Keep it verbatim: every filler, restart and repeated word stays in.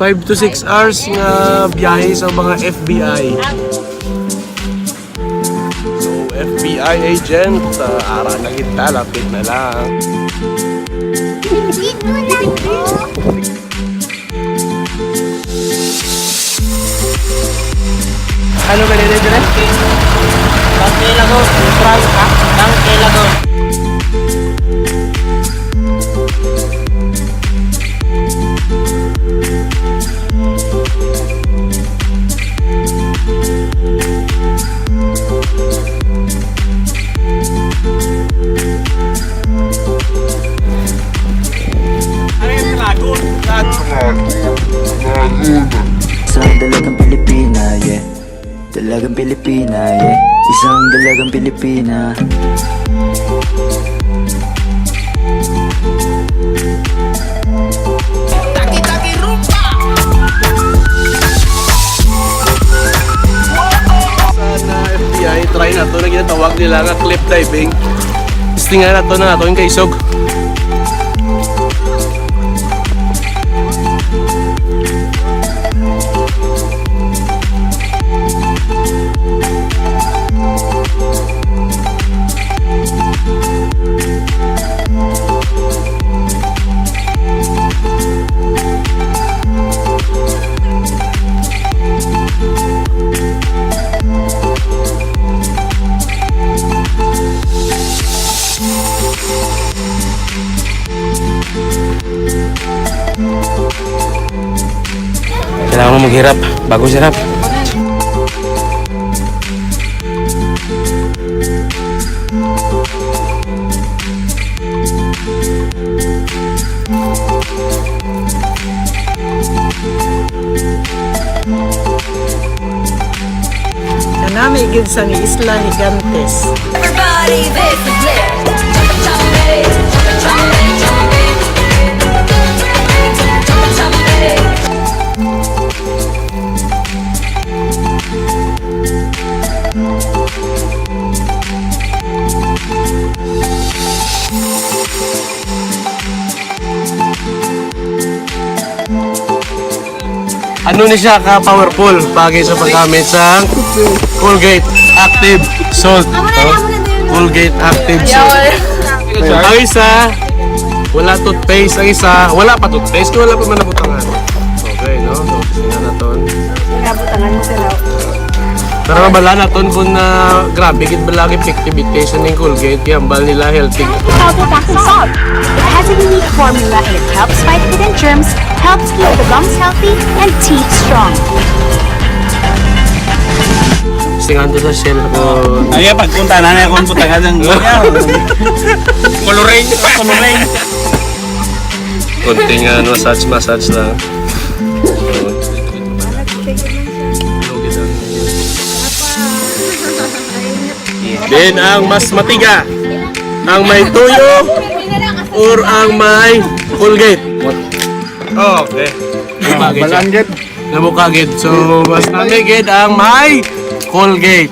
Five to six hours nga biyahe sa mga F B I. So, F B I agent, ah, ara na kita, lapit na lang. Dito lang, oh. Ano ba nila dire? Tangke Lagoon. Price, ha? Tangke Lagoon. Isang dalagang Pilipina, yeah. Dalagang Pilipina, yeah. Isang dalagang Pilipina. Sa na F B I, try nato na ginatawag nila nga cliff diving. Testingan nato na nato yung kaisog. Kailangan mo maghirap bago sirap. Kanami gid sang Isla Gigantes. Everybody, this is it. Chop, chop, hey. Chop, chop, hey, chop, hey. Chop, chop, hey. Ano ni siya ka powerful pagay sa paggamit sa Colgate Active Salt? Amo na, no? Amo na, no? Colgate Active Salt. Yawa. Ang isa, wala toothpaste. Ang isa, wala pa toothpaste. Kaya wala pa man nabutangan. Okay, no? So, tingnan naton. Nabutangan mo, sir. Pero mabala naton kung, ah, grabe gid ba lagi effectivity sa ning Colgate, kay hambal nila healthy. Powder bath and salt. It has a unique formula and it helps fight hidden germs, helps keep the gums healthy, and teeth strong. Singan to sa shell ko. Ay, pagpunta na na akong butangan ng Coloring. Coloring. Konting, ah, massage, massage lang. Then, ang mas matiga, ang may tuyo or ang may Colgate? Okay. Balanggit. Namukha gid. So, mas nami gid ang may Colgate.